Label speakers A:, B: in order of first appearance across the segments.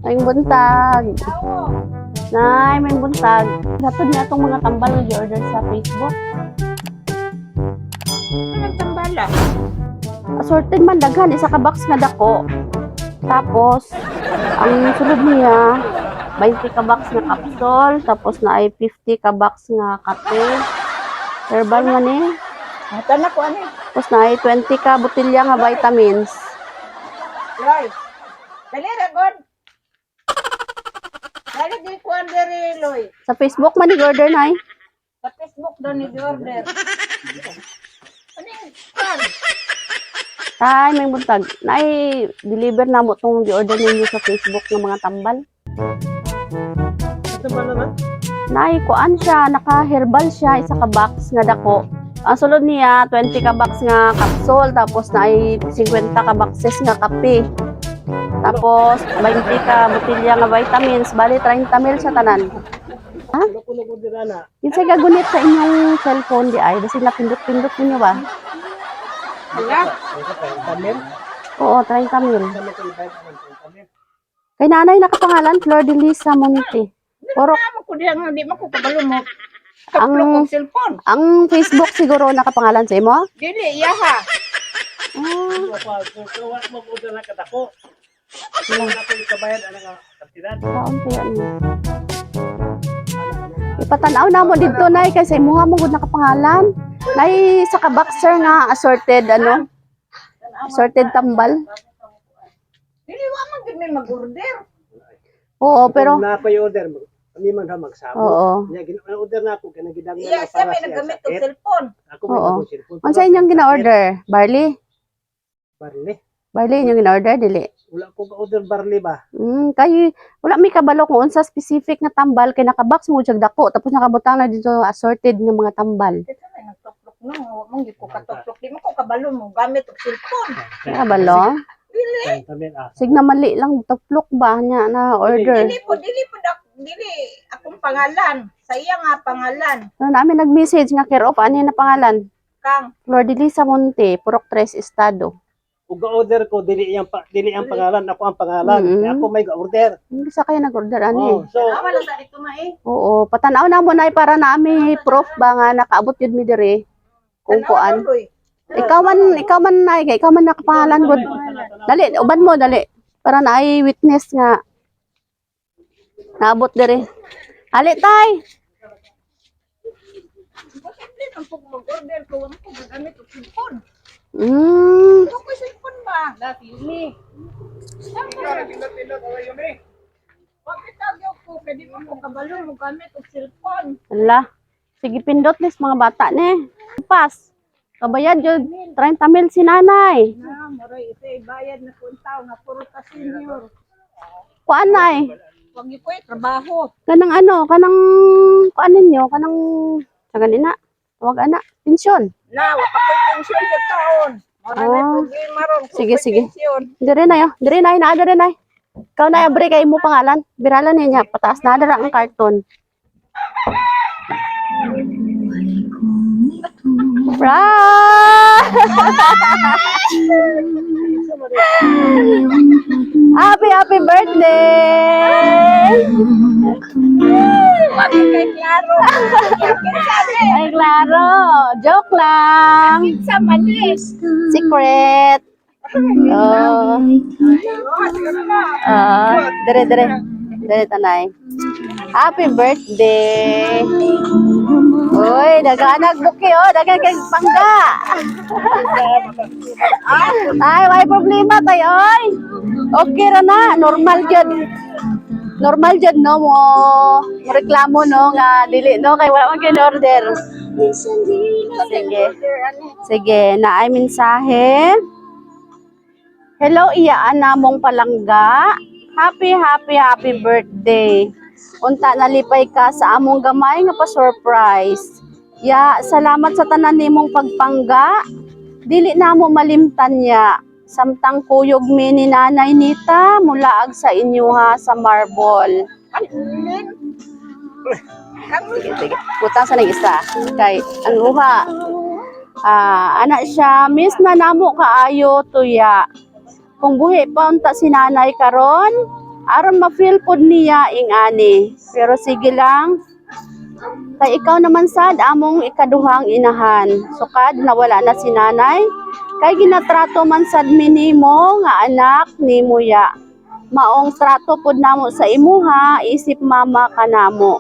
A: Maayong buntag. Nay, maayong buntag. Hatod niya itong mga tambal nga order sa Facebook.
B: Anong tambala?
A: Assorted man daghan, isa ka box nga dako. Tapos ang sulod niya 20 ka box nga capsule, tapos na ay 50 ka box nga kape. Herbal man eh.
B: Mata na ko ani.
A: Tapos na ay 20 ka botelya nga vitamins.
B: Loy. Dali ra god. Dali di ko diri, Loy.
A: Sa Facebook man ni-order na eh.
B: Sa Facebook daw ni order. Ano yung kuan?
A: Tay, may buntag. Nay, deliver na mo tong gi-order ninyo sa Facebook ng mga tambal.
C: Ito ba naman?
A: Nay, kuan siya, naka-herbal siya, isa ka box nga dako. Ang sulod niya, 20 ka box nga capsule, tapos na ay 50 ka boxes nga kape. Tapos, 20 ka botelya nga vitamins, bali 30 mil sa tanan.
C: Ano ko nag-order na?
A: Kinsay gagunit sa inyong cellphone di ay, basi napindot-pindot ninyo ba?
B: Hala.
C: Tamil?
A: Oo, 30 mil.
C: Sa may kulbay ng tamil.
A: Kay nanay nakapangalan, Flor de Lisa Monte. Puro
B: Amo ko diha nga di man ko kabalo mo. Kaplok og cellphone.
A: Ang Facebook siguro nakapangalan sa imo?
B: Dili iyaha.
A: Ah,
C: So, wala mag-order na kadako. Wala na ko ikabayad ang nga kantidad.
A: Kaon kaya niya. Ipatanaw na mo dito, nay, kay sa imuha mo gud nakapangalan. Nay, sa ka-boxer nga assorted ano? Assorted tambal.
B: Dili wa man gid may mag-order.
A: Oo, pero
C: Kung na pa yung order, kami man ha magsabot.
A: Oo.
C: Nya order na ako kanang gidang
B: Iya
C: na
B: siya
C: para
B: may
C: siya
B: nagamit og
C: sakit.
B: cellphone.
C: Ako may
A: Oo.
C: nagong cellphone.
A: Unsa inyong gina-order? Barley?
C: Barley.
A: Barley inyong gina-order dili?
C: Wala ko ka-order barley ba?
A: Kay wala may kabalo kung unsa specific nga tambal kay nakabox mo siya dako tapos nakabutang na dito assorted nga mga tambal.
B: Kasi may nagtuplok no, wa man gid ko katuplok. Di man ko kabalo mo gamit og cellphone.
A: Kabalo?
B: Dili.
C: Tamil ah.
A: Sig na mali lang tuplok ba niya na order.
B: Dili akong pangalan. Sa iya nga pangalan.
A: Pero namin nag-message nga care of ani na pangalan.
B: Kang
A: Flor de Lisa Monte, Purok 3 Estado.
C: Ug order ko dili iyang pa, dili ang pangalan, ako ang pangalan. Kaya ako may ga-order.
A: Hindi sa kaya nag-order ani.
C: Oh, so
B: Tanawa lang sa ito na eh.
A: Oo, patanaw na mo na para nami proof ba nga nakaabot yun mi dire. Kung kuan.
B: Tanawa, Loy.
A: Ikaw man nay, kay ikaw man nakapangalan gud. Dali, uban mo dali para naay witness nga naabot dire. Ali tay.
B: Imposible man pug mag-order ko wa man ko gagamit og cellphone. Ano ko cellphone ba? Dati yumi. Bakit tagyo ko kay di man ko kabalo mo gamit og cellphone.
A: Ala. Sige pindot lis mga bata ni. Pas. Kabayad yun, 30 mil si nanay.
B: Na, moray ito bayad na kung tao nga puro ta senior.
A: Kuan nay.
B: Wag gyud ko eh, trabaho.
A: Kanang ano, kanang kuan ninyo, kanang sa ganina. Tawag ana, pensyon.
B: Na, wa pa ko'y pensyon sa taon. Mora na
A: Ah.
B: problema ron. Kung
A: Sige,
B: ko'y
A: sige.
B: pensyon.
A: Dire na yo, dire na na dire na. Ikaw na abre kay mo pangalan. Biralan niya, pataas na dara ang karton. Bra! Happy happy birthday!
B: Wag gyud kay klaro. Kinsa ni?
A: Ay, klaro. Joke lang.
B: Kinsa man ni?
A: Secret. Oh. Ah, dire dire. Dire tanay. Happy birthday. Uy, daganag buki oh, dagan kay pangga. Ay, may problema tayo oy. Okay ra na, normal jud. Normal jud no mo mo reklamo no nga dili no kay wala man gyud order. Sige. Sige, naay mensahe. Hello, iyaan namong palangga. Happy, happy, happy birthday. Unta nalipay ka sa among gamay nga pa-surprise. Ya, salamat sa tanan nimong pagpangga. Dili na mo malimtan ya. Samtang kuyog mi ni Nanay Nita mulaag sa inyo ha sa marble. Sige, sige. Putang sa nang isa. Kay, ang uha. Ah, ana siya, miss na namo kaayo tuya. Kung buhi pa unta si nanay karon, Aron ma-feel pod niya ing ani. Pero sige lang, kay ikaw naman sad among ikaduhang inahan. Sukad nawala na si nanay, kay ginatrato man sad minimo nga anak nimo ya. Maong trato pod namo sa imuha, isip mama kanamo.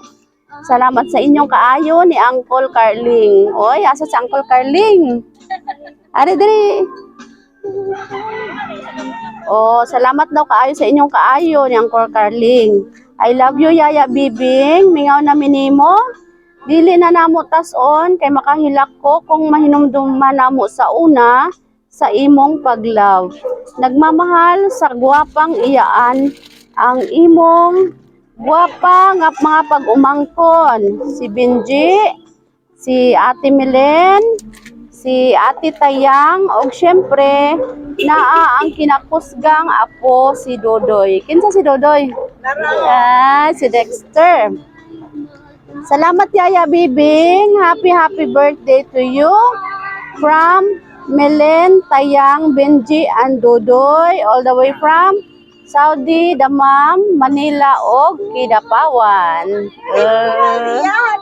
A: Salamat sa inyong kaayo ni Uncle Carling. Oy, asa si Uncle Carling? Ari diri. Oh, salamat daw kaayo sa inyong kaayo ni Uncle Carling. I love you, Yaya Bibing. Mingaw na minimo. Dili na namo tas-on kay makahilak ko kung mahinumduman namo sa una sa imong pag-love. Nagmamahal sa gwapang iyaan ang imong gwapa nga mga pag-umangkon. Si Benji, si Ate Milen, si Ate Tayang, og syempre, naa ang kinakusgang apo si Dodoy. Kinsa si Dodoy? Ah, si Dexter. Salamat, Yaya Bibing. Happy, happy birthday to you. From Melen, Tayang, Benji, and Dodoy. All the way from Saudi, Damam, Manila, og Kidapawan.
B: Yan,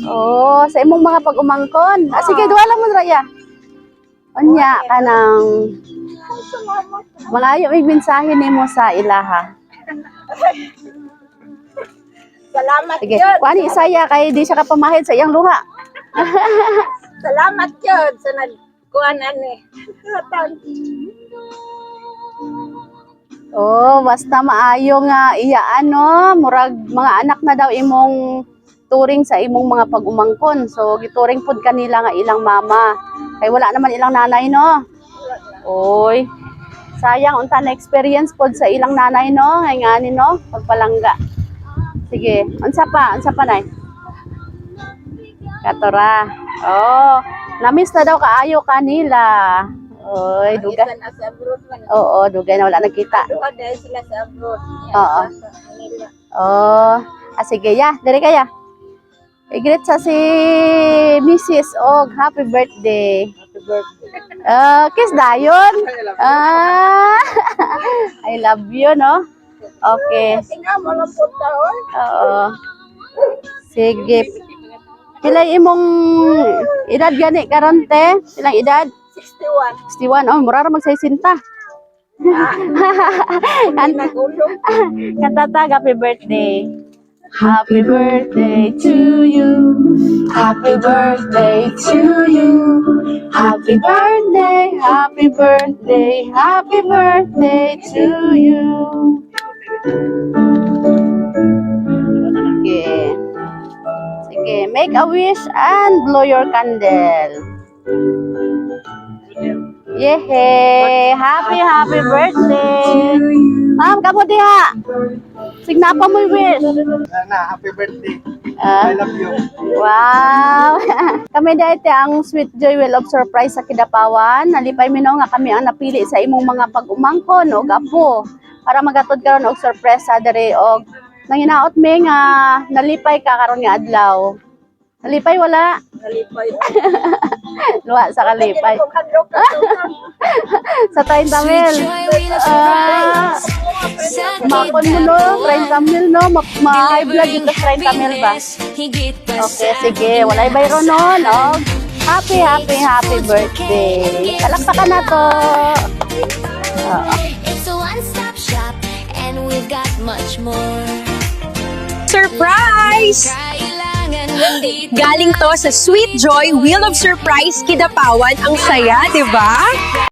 A: Oh, sa imong mga pag-umangkon. Ah, sige, duha lang mo, Raya. Unya, kanang mga mig mensahe nimo sa ilaha.
B: Salamat
A: Sige,
B: yun.
A: kuani Isaya kay di siya kapamahid sa iyang luha.
B: Salamat yun sa nagkuhan ani. Hatag.
A: Oh, basta maayo nga iya ano, murag mga anak na daw imong turing sa imong mga pag-umangkon. So gituring pud kanila nga ilang mama. Kay wala naman ilang nanay, no. Oy. Sayang unta na experience pod sa ilang nanay, no, ngay ngani, no, pagpalangga. Sige, unsa pa? Unsa pa, nay? Katora. Oh, namiss na daw kaayo kanila. Oy, dugay.
B: Isa na sa abroad man.
A: Oo, dugay na wala nagkita.
B: Duha dahil sila sa abroad. Yan,
A: Oo.
B: sa Manila.
A: Oh, ah, sige ya, diri kaya. I-greet sa si Mrs. Og happy birthday.
C: Happy birthday.
A: Kiss dayon. Ah, I love you, no? Okay.
B: Tingnan mo lang po taon.
A: Oo. Sige. Pila imong edad gani karon, te? Pilang edad?
B: 61.
A: 61. Oh, mura ra mag-60.
B: Hindi nagulo.
A: Kanta, happy birthday. Happy birthday to you. Happy birthday to you. Happy birthday, happy birthday, happy birthday to you. Okay. Sige, make a wish and blow your candle. Yehey! Happy, happy birthday! Ma'am, kamo diha! Signapa mo yung wish.
C: Na, happy birthday.
A: Ah.
C: I love you.
A: Wow! Kami dahil ang Sweet Joy Wheel of Surprise sa Kidapawan. Nalipay mi no nga kami ang napili sa imong mga pag-umangkon og apo para magatod karon og sorpresa diri og nanginaot mi nga nalipay ka karon nga adlaw. Nalipay wala?
B: Nalipay.
A: Luwa sa kalipay.
B: Kung hadlok ka
A: Sa 30 mil. Ah, makon mo no, 30 mil no, ma high blood dito 30 mil ba? Okay, sige, walay bayro no, no? Happy, happy, happy birthday. Palakpakan na to. Oo.
D: It's a one-stop shop and we've got much more.
E: Surprise!
D: Kailangan nandito
E: Galing to sa Sweet Joy Wheel of Surprise Kidapawan. Ang saya, di ba?